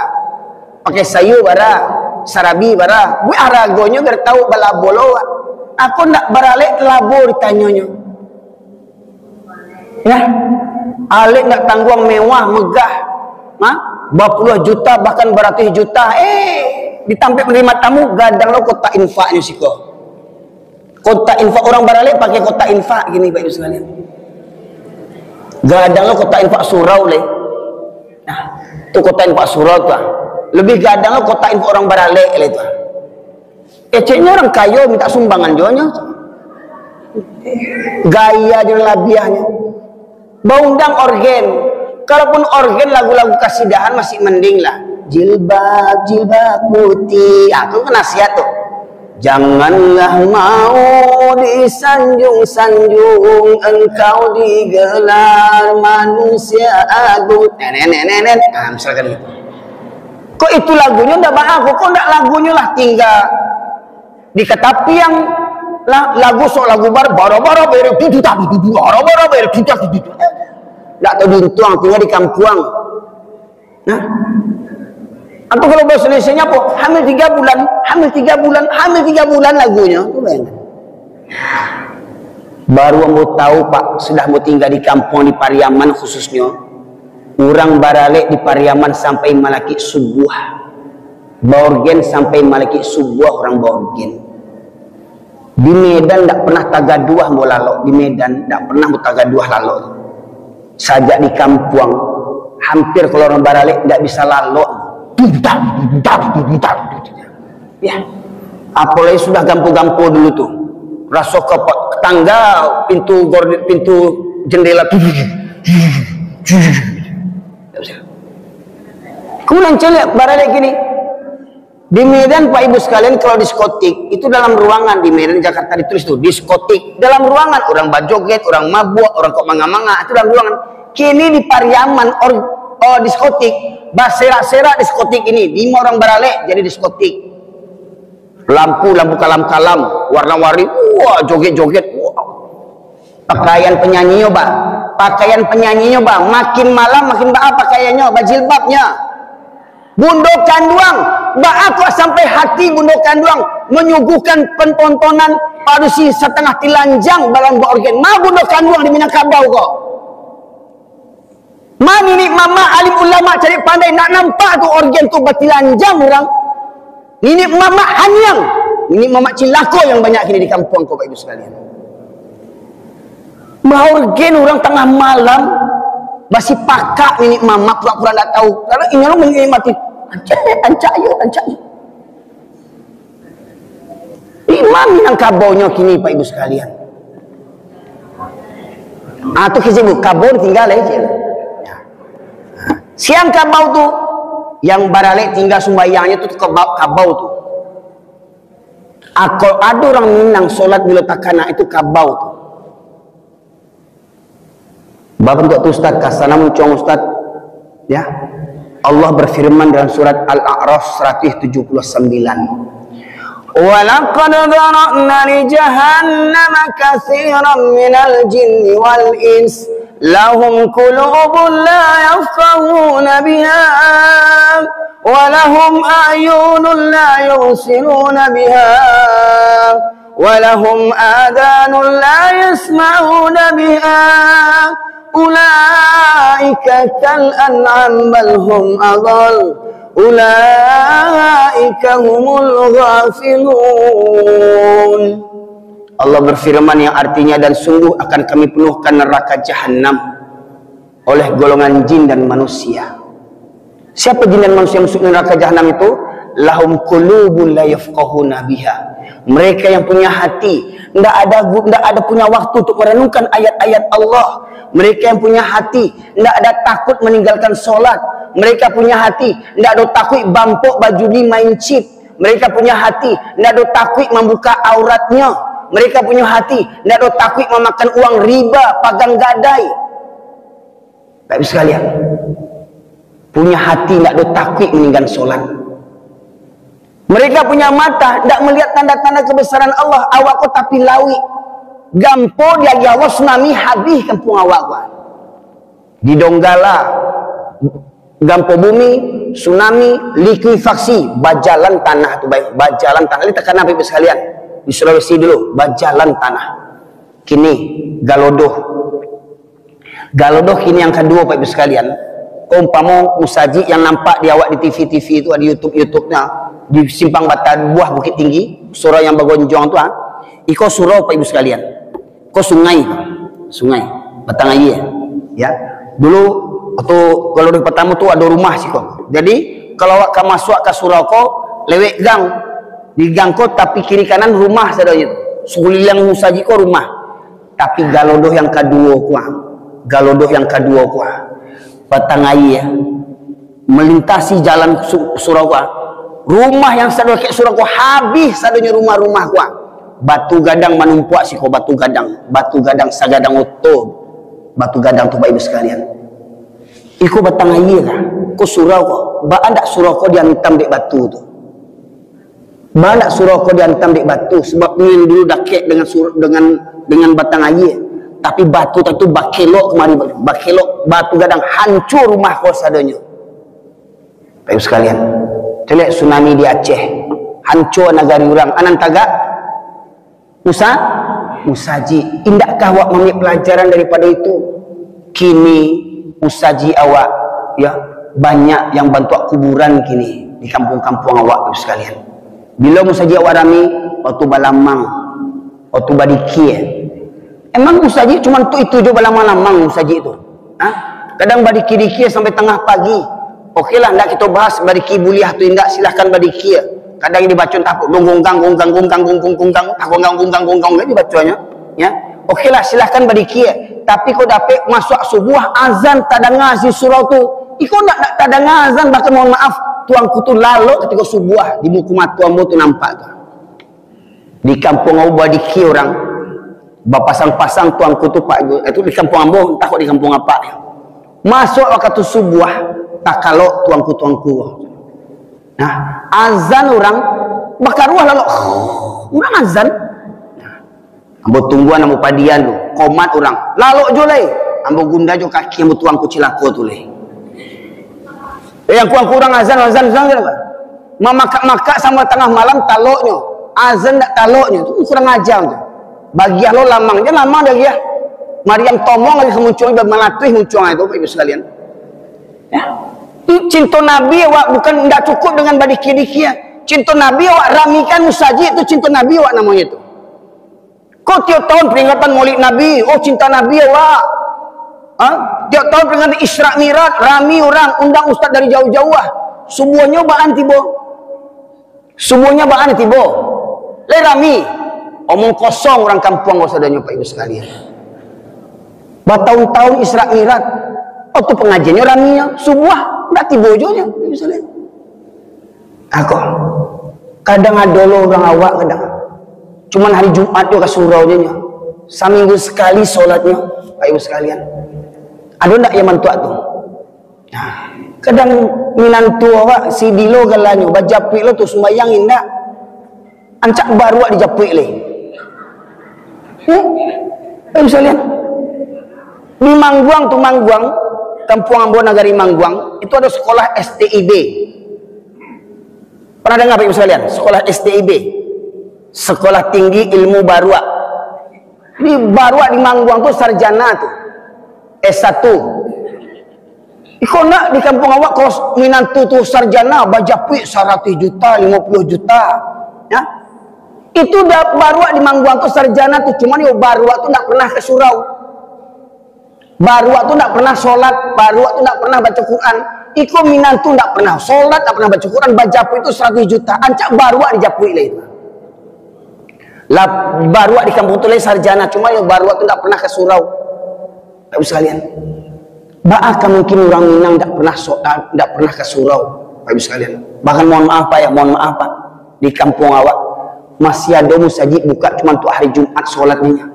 pakai sayur bara, sarabi bara. Buek haragonyo biar tahu balabo lo awak. Aku ndak baralek labo ditanyonyo. Ya. Alek ndak tangguang, mewah, megah. Ha? Bapuluah juta, bahkan baratuih juta. Eh, di tampek menerima tamu, gadang lo kotak infaknyo siko. Kotak infak urang baralek pakai kotak infak gini, Bapak Ibu sekalian. Gadang lo kotak infak surau lai. Nah, tu kotak infak surau tu ah. Lebih gadang lo kotak infak urang baralek lai tu ah. Keceknyo urang kayo minta sumbangan juo nyo. Gaya jo labiahnyo. Baundang orgen. Kalaupun orgen lagu-lagu kasidahan masih mending lah. Jilbab, jilbab putih. Ah, tu kan nasihat tu. Janganlah mau disanjung-sanjung, engkau digelar manusia agung. Nenen, nenen, nenen. Ah, misalkan gitu. Kok itu lagunyo ndak baa, kok, kok ndak lagunyo lah tingga di katapiang lah, lagu sok lagu bar-, bara-bara bayar tujuh tak tujuh, bara-bara bayar tujuh tak tujuh. Ndak tahu diuntuang, tingga di kampuang. Nah. Atau kalau bahasa Indonesia-nya apa? Hamil tiga bulan, hamil tiga bulan, hamil tiga bulan lagunyo. Tu bayangkan. Baru ambo tahu, Pak, sudah ambo tingga di kampuang di Pariaman khususnyo, urang baralek di Pariaman sampai malakik subuah. Baorgen sampai malakik subuah urang baorgen. Di Medan ndak pernah tagaduah ambo lalok, di Medan ndak pernah ambo tagaduah lalok. Sajak di kampuang, hampir kalau urang baralek ndak bisa lalok. Tung, tang, tung, tang, tung, tang. Ya. Apalagi sudah gampo-gampo dulu tu. Raso ka pa-, tangga, pintu gorden, pintu jendela tu. Kemudian caliak baralek kini. Di Medan, Pak Ibu sekalian, kalau diskotik, itu dalam ruangan di Medan, Jakarta ditulis tu, diskotik. Dalam ruangan, orang bajoget, orang mabuak, orang kok manga-manga, itu dalam ruangan. Kini di Pariaman, or-, oh, diskotik, baserak-serak diskotik ini, lima orang baralek jadi diskotik. Lampu, lampu kalam-kalam, warna-warni, wah, joget-joget, wah. Pakaian penyanyi nyo, bah. Pakaian penyanyi nyo, bah. Makin malam, makin baa pakaian nyo, bajilbab nyo. Bundo kanduang, baa kok sampai hati bundo kanduang manyuguhkan pentontonan padusi satangah tilanjang balan baorgen. Ma bundo kanduang di Minangkabau ko? Ma niniak mamak alim ulama cadiak pandai, nak nampak tu orgen tu batilanjang urang. Niniak mamak haniang, niniak mamak cilako yang banyak kini di kampuang ko, Bapak Ibu sekalian. Baorgen urang tangah malam, basipakak niniak mamak pura-pura ndak tahu. Karena inyo lo menikmati. Ancak, ancak yo, ancak yo. Imam Minangkabau nyo kini, Pak Ibu sekalian. Ah, tu kecek bu, kabau tinggal aja. Siang kabau tu, yang baralek tinggal sumbayangnyo tu kabau, kabau tu. Ah, kalau ado urang Minang solat bilo takana itu kabau tu. Babantuak tu, Ustaz, ka sana muncuang, Ustaz. Ya. Allah berfirman dalam surat Al-A'raf seratus tujuh puluh sembilan, "Wa laqad dzara'na li jahannama katsiran minal jinni wal ins, lahum qulubun la yafqahuna biha, wa lahum a'yunun la yubsiruna biha, wa lahum adhanun la yasma'una biha, ulaika kal an'am bal hum adhal, ulaika humul ghafilun." Allah berfirman yang artinya, "Dan sungguh akan Kami penuhkan neraka Jahanam oleh golongan jin dan manusia." Siapa jin dan manusia masuk neraka Jahanam itu? "Lahum qulubun la yafqahuna biha." Mereka yang punya hati, ndak ada gu-, ndak ada punya waktu untuk merenungkan ayat-ayat Allah. Mereka yang punya hati, ndak ada takut meninggalkan solat. Mereka punya hati, ndak ada takut bampok bajudi main chip. Mereka punya hati, ndak ada takut membuka auratnya. Mereka punya hati, ndak ada takut memakan uang riba, pagang gadai. Bapak Ibu sekalian, punya hati ndak do takuik maninggan solat. Mereka punya mata ndak melihat tanda-tanda kebesaran Allah, awak ko tapi lauik. Gampo diagiah Allah tsunami, habih kampuang awak ko. Di Donggala, gampo bumi, tsunami, likuifaksi, bajalan tanah tu, baik, bajalan tanah. Ini takana Bapak Ibu sekalian, di Sulawesi dulu, bajalan tanah. Kini, Galodoh. Galodoh kini yang kaduo, Bapak Ibu sekalian. Ko umpamo musajik yang nampak di awak di T V-T V tu, di YouTube-YouTube-nya, di Simpang Batabuah, Bukit Tinggi, surau yang bagonjong tu, ha. Iko surau, Bapak Ibu sekalian. Ko sungai, sungai, batang aia. Ya. Dulu, waktu Galodoh pertama tu ado rumah siko. Jadi, kalau awak ka masuak ka surau ko, lewek gang. Di gang ko, tapi kiri kanan rumah sadonyo. Sakuliliang musajik ko rumah. Tapi Galodoh yang kaduo ko, ah. Galodoh yang kaduo ko, ah. Batang aia, melintasi jalan su-, surau ko, ah. Rumah yang sadakek surau ko, habih sadonyo rumah-rumah ko, ah. Batu gadang manumpuak siko, batu gadang. Batu gadang sagadang oto. Batu gadang tu, Bapak Ibu sekalian. Iko batang aia lah. Ko surau ko. Baa ndak surau ko diantam dek batu tu? Baa ndak surau ko diantam dek batu, sabab nian dulu dakek dengan sur-, dengan, dengan batang aia. Tapi batu tadi tu bakelok kamari, bakelok batu gadang, hancua rumah ko sadonyo. Bapak Ibu sekalian, caliak tsunami di Aceh, hancua nagari urang, anan tagak musa-, musajik. Indakkah awak maambiak palajaran daripado itu? Kini musajik awak, ya, banyak yang bantuak kuburan kini di kampuang-kampuang awak tu sekalian. Bilo musajik awak rami? Waktu balamang, waktu badikia. Emang musajik cuma tu, itu jo balamang-lamang musajik tu? Ha? Kadang badikia-dikia sampai tangah pagi. Okelah, ndak kito bahas badikia buliah tu indak, silahkan badikia. Kadang dibaco antah apo, dong gonggang, gonggang, gonggang, gonggang, gonggang, antah gonggang, gonggang, gonggang, kan dibaconyo. Ya. Okelah, silahkan badikia. Tapi ko dapek masuak subuah, azan tadanga di surau tu. Iko ndak, ndak tadanga azan, bahkan mohon maaf, tuangku tu lalok katiko subuah, di muko mato ambo tu nampak tu. Di kampuang ambo badikia urang, bapasang-pasang tuangku tu, Pak, itu di kampuang ambo, antah kok di kampuang apak. Masuak wakatu subuah, takalok tuangku-tuangku. Nah, azan urang, bakaruah lalok. Urang azan. Ambo tungguan, ambo padian tu, komat urang. Lalok jo lai. Ambo gunda jo kaki, ambo tuangku cilako tu lai. Eh, yang kuang kurang azan, azan, azan, azan. Mamakak-makak sampai tangah malam taloknyo. Azan ndak taloknyo. Tu kurang aja tu. Bagiah lo lamang je, lamang diagiah. Mariam tomong lagi ka muncuang, malatuih muncuang itu, Bapak Ibu sekalian. Ya. Tu cinto Nabi awak bukan ndak cukup dengan badikia-dikia. Cinto Nabi awak ramikan musajik tu, cinto Nabi awak namonyo tu. Ko tiok tahun peringatan Maulid Nabi, oh, cinta Nabi awak. Ha? Tiok tahun peringatan Isra Mi'raj, rami urang, undang ustaz dari jauah-jauah. Subuahnyo baan tibo. Subuahnyo baan tibo. Lai rami. Omong kosong urang kampuang ko sadonyo, Pak Ibu sekalian. Batahun-tahun Isra Mi'raj. Oh, tu pangajiannyo raminyo. Subuah, ndak tibo jo nyo, Pak Ibu sekalian. Ako, kadang ado lo urang awak kadang. Cuman hari Jumat tu ka surau je nyo. Saminggu sakali solatnyo, Bapak Ibu sekalian. Ado ndak yang mantuak tu? Nah, kadang minantu awak, si Dilo galanyo, bajapuik lo tu sumbayang indak. Ancak baruak dijapuik leh. Hmm? Bapak Ibu sekalian. Di Mangguang tu, Mangguang, kampuang ambo nagari Mangguang, itu ado sekolah S T I B. Pernah dengar, Bapak Ibu sekalian? Sekolah S T I B. Sekolah Tinggi Ilmu Baruak. Di Baruak di Mangguang tu sarjana tu. S satu. Iko nak di kampuang awak, kalau minantu tu sarjana, bajapuik saratus juta, limo puluh juta. Ya. Itu dah Baruak di Mangguang tu sarjana tu, cuman yo Baruak tu ndak pernah ke surau. Baruak tu ndak pernah solat, Baruak tu ndak pernah baca Quran. Iko minantu ndak pernah solat, ndak pernah baca Quran, bajapuik tu saratus juta, ancak Baruak dijapuik lah itu. Lah, baruak di kampuang tu lai sarjana, cuma yang baruak tu ndak pernah ka surau. Bapak Ibu sekalian, baa ka mungkin urang Minang ndak pernah so, ndak pernah ka surau, Bapak Ibu sekalian? Bahkan mohon maaf, Pak, ya, mohon maaf, Pak, di kampuang awak masih ado musajik buka cuma untuk hari Jumat solatnyo.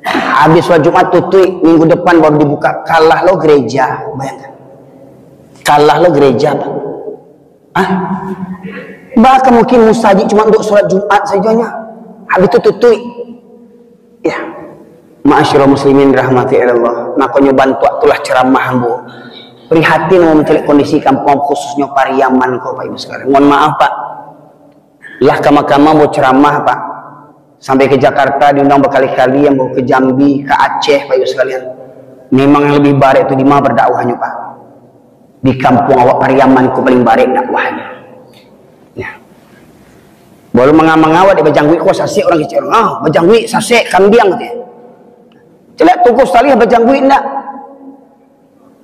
Habis solat Jumat tutuik, minggu depan baru dibuka. Kalah lo gereja, bayangkan. Kalah lo gereja, Pak. Ah, baa ka mungkin musajik cuma untuk solat Jumat sajonyo, habis tu tutuik. Ya. Ma'asyiral muslimin rahmati Allah. Makonyo bantuak tu lah ceramah ambo. Prihatin ambo mancaliak kondisi kampuang, khususnyo Pariaman ko, Pak Ibu sekalian. Mohon maaf, Pak. Lah kama-kama ambo ceramah, Pak. Sampai ke Jakarta diundang bakali-kali, ambo ke Jambi, ka Aceh, Pak Ibu sekalian. Memang yang lebih barek tu di ma bardakwahnyo, Pak? Di kampuang awak Pariaman ko paling barek dakwahnyo. Ya. Baru manga-manga awak dek bajangguik ko, sasek urang kecek urang. Ah, bajangguik, sasek, kambiang, katonyo. Caliak Tungku Salih bajangguik ndak?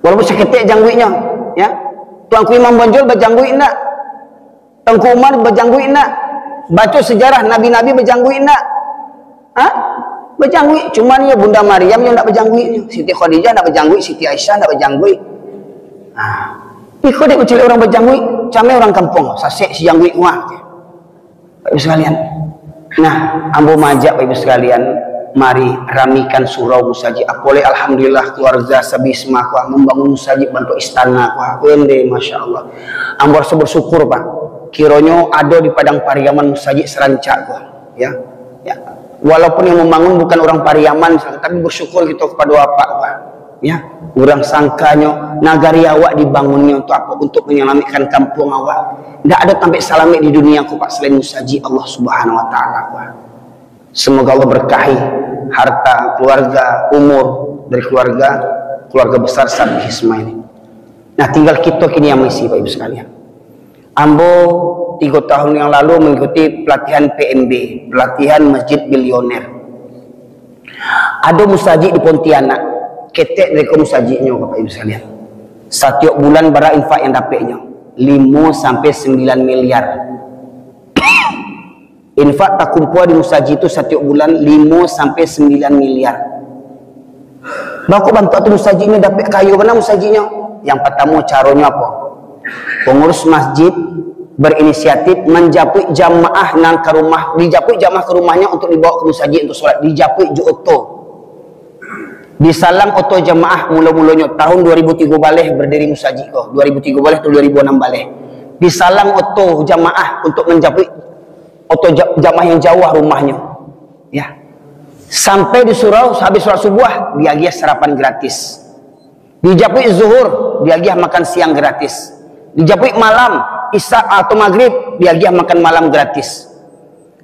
Walaupun saketek jangguiknyo, ya. Tuanku Imam Bonjol bajangguik ndak? Tengku Umar bajangguik ndak? Baco sejarah nabi-nabi bajangguik ndak? Ha? Bajangguik. Cuman yo Bunda Maryam yo ndak bajangguik nyo. Siti Khadijah ndak bajangguik, Siti Aisyah ndak bajangguik. Ha. Iko dek mancaliak urang bajangguik, cameh urang kampuang, sasek si jangguik kuah. Bapak Ibu sekalian. Nah, ambo maajak Bapak Ibu sekalian, mari ramikan surau musajik. Apolai alhamdulillah keluarga Sabisma kuah mambangun musajik bantuak istana kuah. Wende, masya Allah. Ambo raso bersyukur, Pak. Kironyo ado di Padang Pariaman musajik sarancak ko, ya. Ya. Walaupun yang membangun bukan orang Pariaman, tapi bersyukur kito kepada Apak, Pak. Ya, urang sangkanyo nagari awak dibangunnyo untuk apo? Untuk menyelamatkan kampuang awak. Ndak ado tampek salamaik di dunia ko, Pak, selain musajik Allah Subhanahu Wa Taala, Pak. Semoga Allah berkahi harta, keluarga, umur dari keluarga, keluarga besar Sabisma ini. Nah, tinggal kito kini yang mengisi, Pak Ibu sekalian. Ambo tigo tahun yang lalu mengikuti pelatihan P M B, pelatihan Masjid Bilioner. Ado musajik di Pontianak, ketek dari ko musajiknyo, Bapak Ibu sekalian. Satiok bulan bara infak yang dapeknyo? Limo sampai sembilan miliar. Infak takumpua di musajik tu satiok bulan limo sampai sembilan miliar. Bako bantuak tu musajiknyo dapek kayo bana musajiknyo? Yang pertamo, caronyo apo? Pengurus masjid berinisiatif manjapuik jamaah nan ka rumah, dijapuik jamaah ka rumahnyo untuk dibawa ka musajik untuk solat, dijapuik jo oto. Disalang oto jamaah mulo-mulonyo tahun dua ribu tigo baleh berdiri musajik ko, dua ribu tigo baleh atau dua ribu anam baleh. Disalang oto jamaah untuk manjapuik oto ja-, jamaah yang jauah rumahnyo. Ya. Sampai di surau, habis solat subuah, diagiah sarapan gratis. Dijapuik zuhur, diagiah makan siang gratis. Dijapuik malam, isya atau maghrib, diagiah makan malam gratis.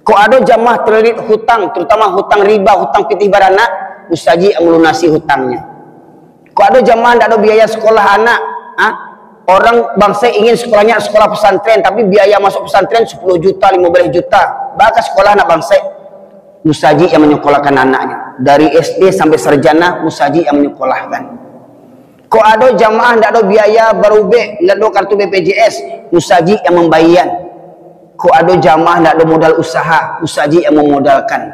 Kok ado jamaah terlilit hutang, terutama hutang riba, hutang pitih baranak, musajik yang melunasi hutangnyo. Kok ado jamaah ndak ado biaya sekolah anak, ha? Orang bangsa ingin sekolahnya sekolah pesantren, tapi biaya masuk pesantren sepuluh juta, lima belas juta. Baa ka sekolah anak bangsa? Musajik yang menyekolahkan anaknya. Dari S D sampai sarjana, musajik yang menyekolahkan. Kok ado jamaah ndak ado biaya barubek, ndak ado kartu B P J S, musajik yang membayar. Kok ado jamaah ndak ado modal usaha, musajik yang memodalkan.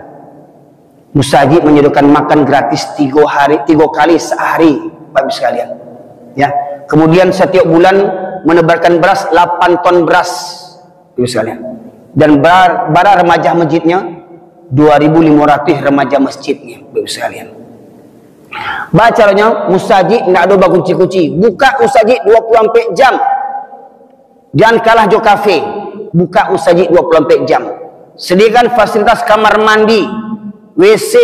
Musajik menyediakan makan gratis tigo hari, tigo kali sehari, Bapak Ibu sekalian. Ya. Kemudian setiap bulan menebarkan beras delapan ton beras, Bapak Ibu sekalian. Dan bara, bara remaja masjidnya dua ribu lima ratus remaja masjidnya, Bapak Ibu sekalian. Baa caronyo? Musajik ndak ado bakunci-kunci. Buka musajik dua puluh ampek jam. Jan kalah jo kafe, buka musajik dua puluh ampek jam. Sediakan fasilitas kamar mandi, W C,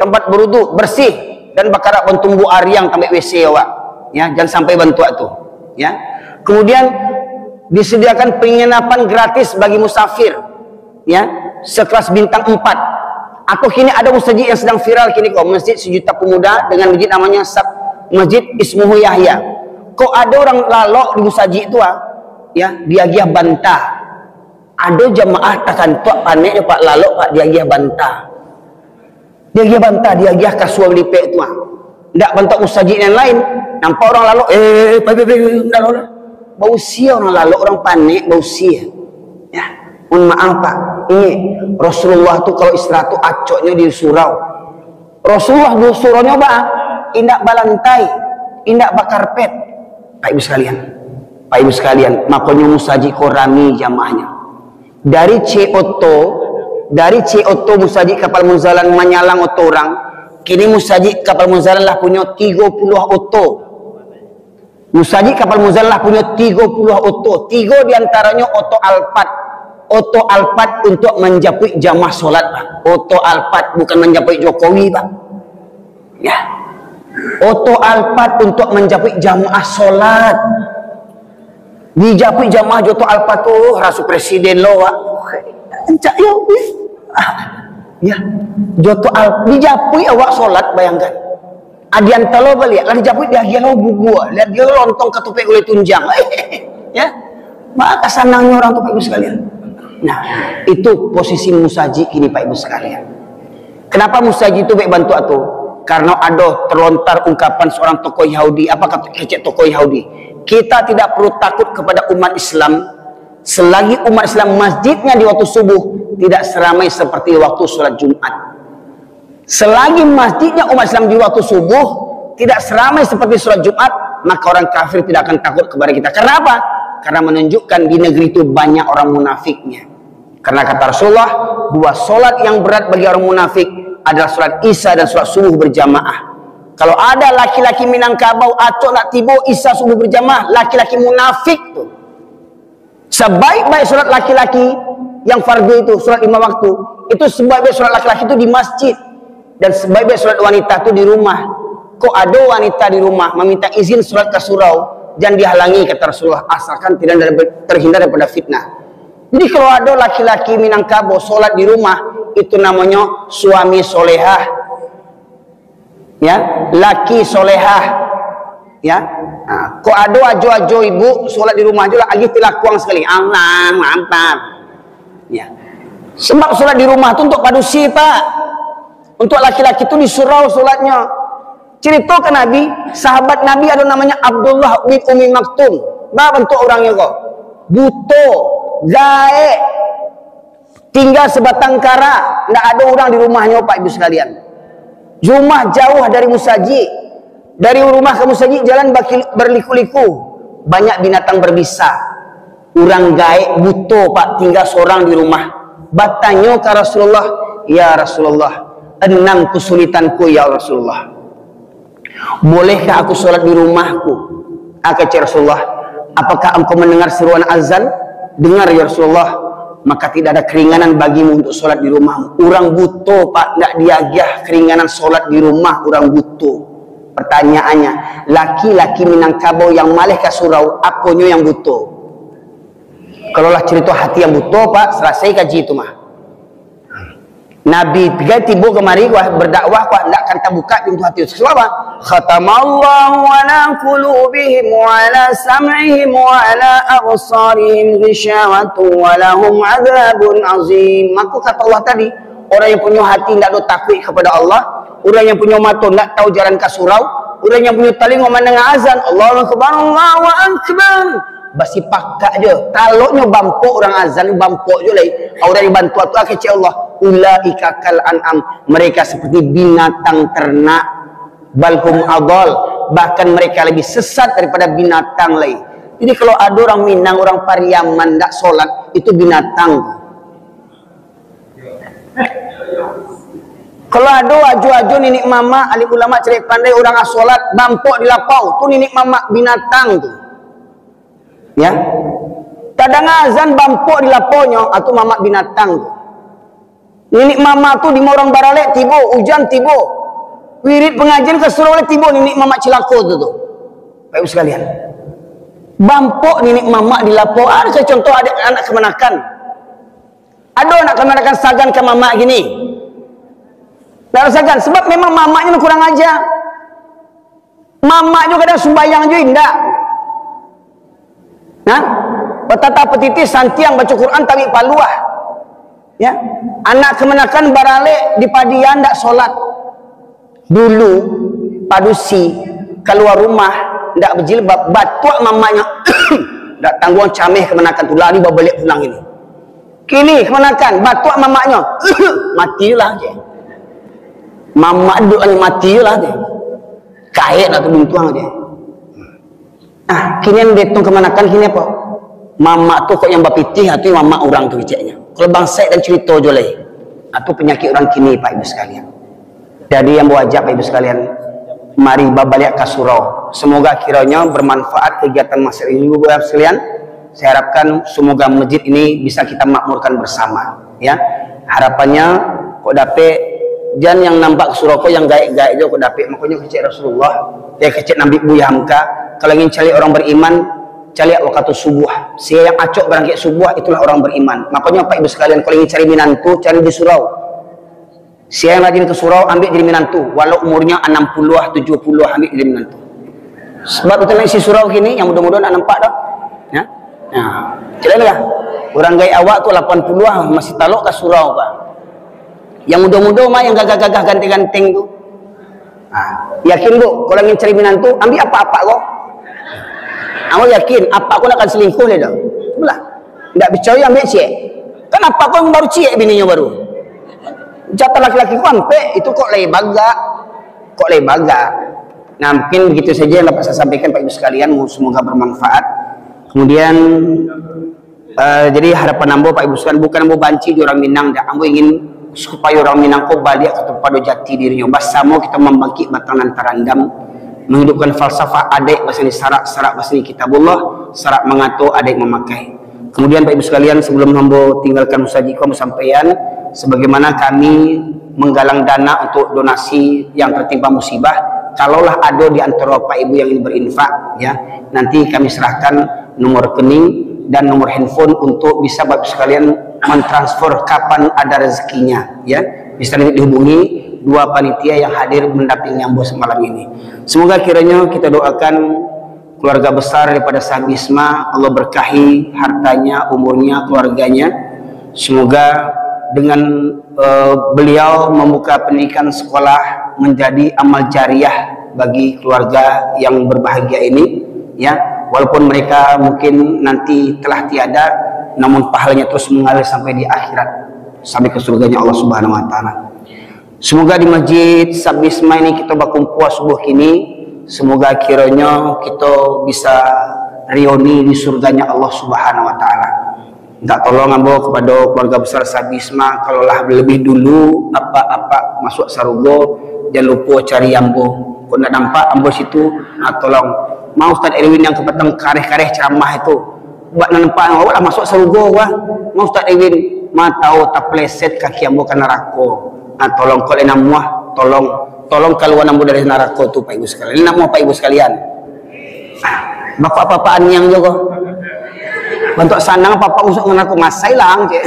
tempat berwudu, bersih, dan bakarak bantumbuak ariang tampek W C awak. Ya, jan sampai bantuak tu. Ya. Kemudian disediakan penginapan gratis bagi musafir. Ya, sekelas bintang empat. Atau kini ada musajik yang sedang viral kini ko, Masjid Sejuta Pemuda dengan masjid namanya Sab-, Masjid Ismuhu Yahya. Kok ada orang lalok di musajik tu, ah? Ya, diagiah banta. Ada jamaah takantuak panek, Pak, lalok, Pak, diagiah banta. Diagiah banta, diagiah kasua lipek tu, ah. Ndak bantuak musajik yang lain. Nampak orang lalok, eh, pai, pai, pai, ndak lalok. Bausia orang lalok, orang panek, bausia. Ya. Mohon maaf, Pak. Ingat, Rasulullah tu kalau istirahat tu acoknyo di surau. Rasulullah di suraunyo, Pak, indak balantai, indak bakarpet. Pak Ibu sekalian, Pak Ibu sekalian, makonyo musajik ko rami jamaahnya. Dari C O T O, dari C O T O musajik Kapal Munzalan manyalang oto urang, kini musajik Kapal Munzalan lah punyo tigo puluah oto. Musajik Kapal Munzalan lah punyo tigo puluah oto. Tigo di antaranyo oto Alphard. Oto Alphard untuk manjapuik jamaah solat, Pak. Oto Alphard bukan manjapuik Jokowi, Pak. Ya. Oto Alphard untuk manjapuik jamaah solat. Dijapuik jamaah jo oto Alphard tu, raso presiden lo, Pak. Encak yo. Ah, ya. Jo oto Al-, dijapuik awak solat, bayangkan. Adian talo baliak, lah dijapuik diagiah lo bubua, lah dia lontong katupek gulai tunjang. Ya. Maka sanangnyo urang tu, Pak Ibu sekalian. Nah, itu posisi musajik kini, Pak Ibu sekalian. Kenapa musajik itu baik bantuak tu? Karena ado terlontar ungkapan seorang tokoh Yahudi. Apa kata kecek tokoh Yahudi? "Kita tidak perlu takut kepada umat Islam selagi umat Islam masjidnya di waktu subuh tidak seramai seperti waktu sholat Jumat." Selagi masjidnya umat Islam di waktu subuh tidak seramai seperti sholat Jumat, maka orang kafir tidak akan takut kepada kita. Karena apa? Karena menunjukkan di negeri itu banyak orang munafiknya. Karena kata Rasulullah, dua sholat yang berat bagi orang munafik adalah sholat Isya dan sholat subuh berjamaah. Kalau ada laki-laki Minangkabau acok nak tibo Isya subuh berjamaah, laki-laki munafik tu. Sebaik-baik sholat laki-laki yang fardu itu, sholat lima waktu, itu sebaik-baik sholat laki-laki itu di masjid. Dan sebaik-baik sholat wanita itu di rumah. Kok ada wanita di rumah meminta izin sholat ke surau, jangan dihalangi, kata Rasulullah, asalkan tidak ada, terhindar daripada fitnah. Jadi kalau ada laki-laki Minangkabau sholat di rumah, itu namanya suami solehah. Ya, laki solehah. Ya. Nah, kok ado ajo-ajo ibu solat di rumah ajo lah, agiah tilakuang sekali. Allah, mantap. Ya. Sebab solat di rumah tu untuk padusi, Pak. Untuk laki-laki tu di surau solatnyo. Cerito ka Nabi, sahabat Nabi ado namonyo Abdullah bin Umi Maktum. Ba bantuak urangnyo ko. Buto, gaek, tinggal sebatang kara, ndak ado urang di rumahnyo, Pak Ibu sekalian. Rumah jauah dari musajik. Dari rumah ka musajik jalan bakil-, berliku-liku. Banyak binatang berbisa. Urang gaek buto, Pak, tinggal sorang di rumah. Batanyo ka Rasulullah, "Ya Rasulullah, enam kesulitanku, ya Rasulullah." "Bolehkah aku sholat di rumahku?" Kecek Rasulullah, "Apakah engkau mendengar seruan azan?" "Dengar, ya Rasulullah." "Maka tidak ada keringanan bagimu untuk sholat di rumahmu." Urang buto, Pak, ndak diagiah keringanan sholat di rumah urang buto. Pertanyaannya, laki-laki Minangkabau yang maleh ka surau, aponyo yang buto? Kalau lah cerito hati yang buto, Pak, selesai kaji itu mah. Nabi pigai tibo kamari, wah, berdakwah, wah, ndak akan tabuka pintu hati. Sebab apa? "Khatamallahu ala qulubihim wa ala sam'ihim wa ala absarihim ghisyawatun wa lahum adzabun azim." Maka kata Allah tadi, orang yang punya hati ndak ada takut kepada Allah, orang yang punya mata ndak tahu jalan ka surau, orang yang punya talingo mandanga azan, Allahu Akbar, Allahu Akbar. Basipakak jo. Taloknyo bampok urang azan, bampok jo lai. Urang yang bantuak tu, kecek Allah, "Ulaika kal an'am." Mereka seperti binatang ternak. "Bal hum adal." Bahkan mereka lebih sesat daripada binatang lai. Jadi kalau ada orang Minang, orang Pariaman ndak solat, itu binatang. Kalau ada ajo-ajo niniak mamak, alim ulama, cadiak pandai, urang asolat, bampok di lapau, tu niniak mamak binatang tu. Ya. Tadanga azan bampok di lapaunyo, ah, tu mamak binatang tu. Niniak mamak tu di rumah urang baralek tibo, ujan tibo. Wirid pangajian ka surau lai tibo, niniak mamak cilako tu, tu. Bapak Ibu sekalian. Bampok niniak mamak di lapau. Ado sajo contoh anak kamanakan. Ado anak kamanakan sagan ka mamak gini. Ndak sagan, sebab memang mamaknyo kurang aja. Mamaknyo kadang sumbayang jo indak. Nah, patah patitih santiang baco Quran tabik paluah. Ya. Anak kamanakan baralek di padian ndak solat. Dulu, padusi, kalua rumah, ndak bajilbab, batuak mamaknyo, ndak tangguang cameh kamanakan tu, lari babaliak pulang ini. Kini kamanakan, batuak mamaknyo. Mati lah je. Mamak duduk ni mati lah je. Kaek nak tu buntuang je. Ah, kini yang detong kamanakan kini apo? Mamak tu kok yang bapitih, ah, tu mamak urang tu keceknya. Kalau bangsaik dan cerita jo lai. Ah, tu penyakit urang kini, Pak Ibu sekalian. Jadi yang buajak Pak Ibu sekalian, mari babaliak ka surau. Semoga kiranya bermanfaat kegiatan masyarakat ini, Bapak Ibu sekalian. Saya harapkan semoga masjid ini bisa kita makmurkan bersama, ya. Harapannya kok dapek, jan yang nampak ka surau ko yang gaek-gaek jo kok dapek. Makonyo kecek Rasulullah, ya kecek Nabi Buya Hamka, kalau ingin cari orang beriman, caliak wakatu subuh. Sia yang acok barangkek subuh, itulah orang beriman. Makonyo Pak Ibu sekalian, kalau ingin cari minantu, cari di surau. Sia yang rajin ka surau, ambiak jadi minantu. Walau umurnyo anam puluah, tujuah puluah, ambiak jadi minantu. Sabab itu nan isi surau kini, yang mudo-mudo ndak nampak doh. Ya. Nah, caliak lah. Urang gaek awak tu lapan puluah masih talok ka surau, Pak. Yang mudo-mudo mah, yang gagah-gagah, ganteng-ganteng tu. Ha, yakin, Bu, kalau ingin cari minantu, ambiak apak-apak ko. Ambo yakin, apak ko ndak akan selingkuh lai doh. Itulah. Ndak picayo, ambiak ciek. Kan apak ko yang baru ciek bininyo baru. Jatah laki-laki ko ampek, itu kok lai bagak. Kok lai bagak. Nah, mungkin begitu saja yang dapat saya sampaikan, Pak Ibu sekalian. Semoga bermanfaat. Kemudian, Eh, jadi harapan ambo, Pak Ibu sekalian, bukan ambo banci jo urang Minang, dak. Ambo ingin supayo urang Minang ko baliak ka pado jati dirinyo. Basamo kito mambangkik batang nan tarandam, mahidupkan falsafah adaik basani sarak, sarak basani kitabullah, sarak mangato adaik mamakai. Kemudian, Pak Ibu sekalian, sebelum ambo tinggalkan musajik ko, ambo sampaian, sebagaimana kami menggalang dana untuk donasi yang tertimpa musibah, kalaulah ado di antara Bapak Ibu yang ingin berinfak, ya, nanti kami serahkan nomor rekening dan nomor handphone untuk bisa Bapak sekalian mentransfer kapan ada rezekinya, ya. Bisa nanti dihubungi dua panitia yang hadir mendampingi ambo semalam ini. Semoga kiranya kita doakan keluarga besar daripada Sahabisma, Allah berkahi hartanya, umurnya, keluarganya. Semoga dengan, eh, beliau membuka pendidikan sekolah menjadi amal jariah bagi keluarga yang berbahagia ini, ya. Walaupun mereka mungkin nanti telah tiada, namun pahalanya terus mengalir sampai di akhirat, sampai ke surganya Allah Subhanahu wa Ta'ala. Semoga di Masjid Sahabisma ini kita bakumpua subuh kini. Semoga kiranya kita bisa reuni di surganya Allah Subhanahu wa Ta'ala. Minta tolong ambo kepada keluarga besar Sahabisma, kalau lah lebih dulu apak-apak masuk sarugo, jan lupo cari ambo. Kok ndak nampak ambo situ, nah, tolong. Ma Ustaz Erwin yang kapatang kareh-kareh ceramah itu, buat nan nampak, awak lah masuk sarugo, wah. Ma Ustaz Erwin, ma tau tapleset kaki ambo ka narako. Nah, tolong, kok lai namuah, tolong, tolong kalua ambo dari narako tu, Pak Ibu sekalian. Lai namuah, Pak Ibu sekalian. Ah, bapak-bapak aniang jo ko. Bantuak sanang, bapak usuk ka narako, masai lah ang, cek.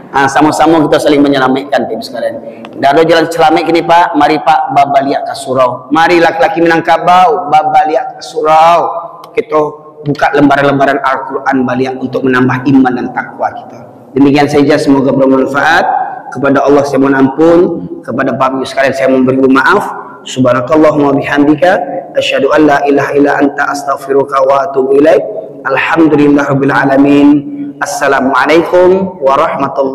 Ah, samo-samo kita saling menyelamatkan, Pak Ibu sekalian. Ndak ado jalan selamat kini, Pak. Mari, Pak, babaliak ka surau. Mari, laki-laki Minangkabau, babaliak ka surau. Kita buka lembaran-lembaran Al-Quran baliak untuk menambah iman dan takwa kita. Demikian saja, semoga bermanfaat. Kepada Allah saya mohon ampun, kepada Bapak Ibu sekalian saya memberi maaf. Subhanakallahumma bihamdika, asyhadu an la ilaha illa anta, astaghfiruka wa atubu ilaik. Alhamdulillahirabbil alamin. Assalamualaikum warahmatullahi